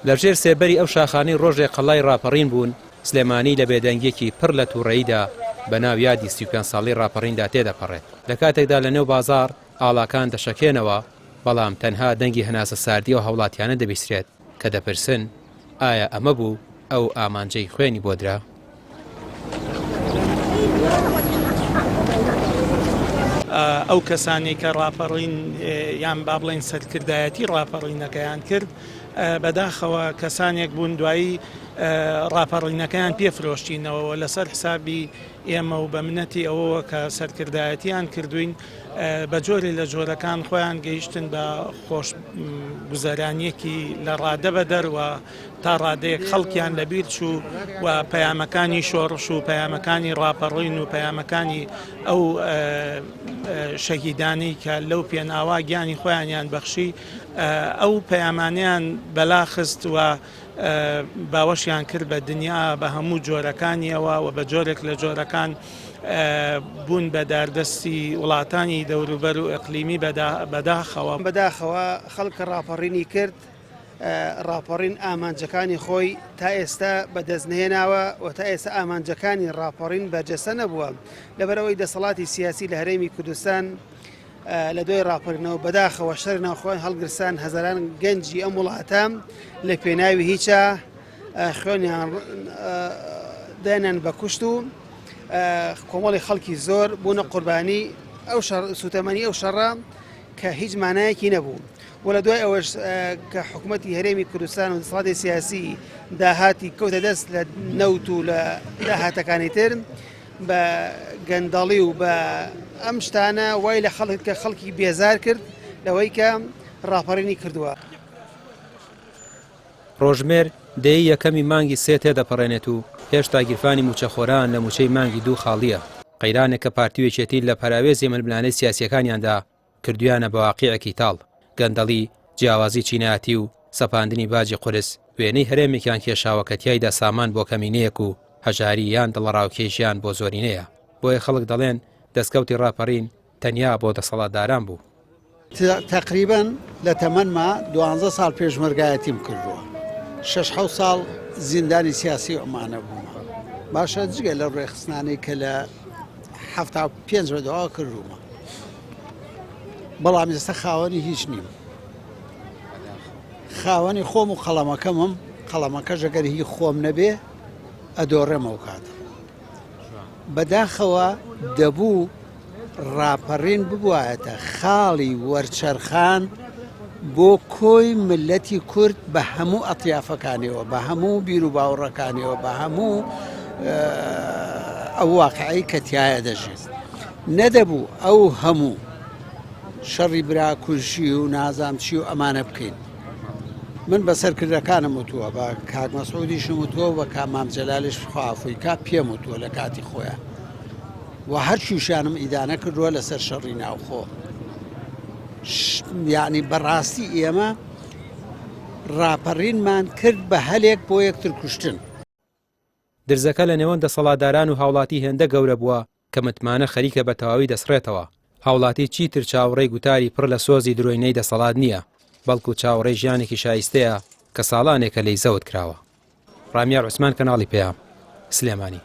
لە ژێر سێبەری ئەو شاخانەی ڕۆژێک قەڵای ڕاپەڕین بوون، سلێمانی لە بێدەنگییەکی پڕ لە تووڕەییدا بە ناو یادی 35 ساڵەی ڕاپەڕیندا تێدەپەڕێت. لە کاتێکدا لە نێو بازاڕ ئاڵاکان دەشەکێنەوە، بەڵام تەنها دەنگی هەناسە ساردی ئەو هاوڵاتیانە دەبیسترێت کە دەپرسن، ئایا ئەمە بوو ئەو ئامانجەی خوێنی بۆ درا؟ ئەو کەسانەی کە ڕاپەڕین یان با بڵێین سەرکردایەتی ڕاپەڕینەکەیان کرد بەداخەوە کەسانێک بوون دوایی ڕاپەڕینەکەیان پێ فرۆشتینەوە لەسەر حسابی ئێمە و بە منەتی ئەوەوە کە سەرکردایەتیان کردوین بە جۆرێ لە جۆرەکان خۆیان گەیشتن بە خۆش گوزەرانیەکی لە ڕادە بەدەر و تا ڕادەیەک خەڵکیان لەبیر چوو و پەیامەکانی شۆڕش و پەیامەکانی ڕاپەڕین و پەیامەکانی ئەو شەهیدانەی کە لەو پێناوا گیانی خۆیانیان بەخشی ئەو پەیامانیان بەلا خست و باوەشیان کرد بە دنیا بە هەموو جۆرەکانیەوە و بە جۆرێک لە جۆرەکان بوون بە داردەستی وڵاتانی دەوروبەر و ئەقلیمی بەداخەوە. بەداخەوە خەڵک کە ڕاپەڕینی کرد ڕاپەڕین ئامانجەکانی خۆی تا ئێستا بەدەست نەهێناوە و تا ئێستا ئامانجەکانی ڕاپەڕین بەرجەستە نەبووە لەبەرئەوەی دەسەڵاتی سیاسی لە هەرێمی کوردستان لە دوای ڕاپەرینەوە بەداخەوە شەر ناوخۆیان هەڵگرسان هەزاران گەنجی ئەم وڵاتە لە پێناوی هیچە خوێنیان دایان بە کوشت و کۆمەڵی خەڵکی زۆر بوونە قوربانی ئەو شەڕ سوتەمەنی ئەو شەڕە کە هیچ مانایەکی نەبوو و لە دوای ئەوەش کە حکوومەتی هەرێمی کوردستان و دەسەڵاتی سیاسی داهاتی کەوتە دەست لە نەوت و لە داهاتەکانی تر بە گەندەڵی و بە ئەم شتانە وای لە خەڵک کە خەڵکی بێزار کرد لەوەی کە ڕاپەڕینی کردووە. ڕۆژمێر دەیەی یەکەمی مانگی سێ تێدەپەڕێنێت و هێشتا گیرفانی مووچەخۆران لە مووچەی مانگی دوو خاڵییە، قەیرانێک کە پارتی و یەکێتی لە پەراوێزی ململانێ سیاسییەکانیاندا کردویانە بە واقیعێکی تاڵ، گەندەڵی، جیاوازی چینایەتی و سەپاندنی باجی قورس، وێنەی هەرێمێکیان کێشاوە کە تیایدا سامان بۆ کەمینەیەک و هەژاری یان دڵەڕاوکێی ژیان بۆ زۆرینەیە. بۆیە خەڵک دەڵێن دەستکەوتی ڕاپەڕین تەنیا بۆ دەسەڵاتداران بوو. تەقریبەن لە تەمەنما دوانزە ساڵ پێشمەرگایەتیم کردووە، شەش حەوت ساڵ زیندانی سیاسی ئەمانە بوومە، باشە جگە لەو ڕێکخستنانەی کە لە 75 بەدواوە کردوومە، بەڵام ئێستا خاوەنی هیچ نیم. خاوەنی خۆم و قەڵەمەکەمم، قەڵەمەکەش ئەگەر هی خۆم نەبێ ئەدۆڕێم ئەو کاتە. بەداخەوە دەبوو ڕاپەڕین ببوایەتە خاڵی وەرچەرخان بۆ کۆی ملەتی کورد بە هەموو ئەتیافەکانیەوە بە هەموو بیر و باوەڕەکانیەوە بە هەموو ئەو واقعی کە تایە دەژێت نەدەبوو ئەو هەموو شەڕی براکوژی و نازام چی و ئەمانە بکەین من بە سەرکردەکانم وتووە بە کاک مەسعودیشم وتووە بە کا مام جەلالیش خوافووی کا پێم وتووە لە کاتی خۆیان و هەرچووشیانم ئیدانە کردووە لەسەر شەڕی ناوخۆ یعنی بەڕاستی ئێمە ڕاپەڕینمان کرد بە هەلێک بۆ یەکتر کوشتن. درزەکە لە نێوان دەسەڵاتداران و هاوڵاتی هێندە گەورە بووە کە متمانە خەریکە بە تەواوی دەسڕێتەوە، هاوڵاتی چیتر چاوەڕێی گوتاری پڕ لە سۆزی درۆینەی دەسەڵات نییە، بەڵکو چاوەڕێی ژیانێکی شایستەیە کە ساڵانێکە لێی زەوت کراوە. ڕامیار عوسمان کەناڵی پەیام، سلێمانی.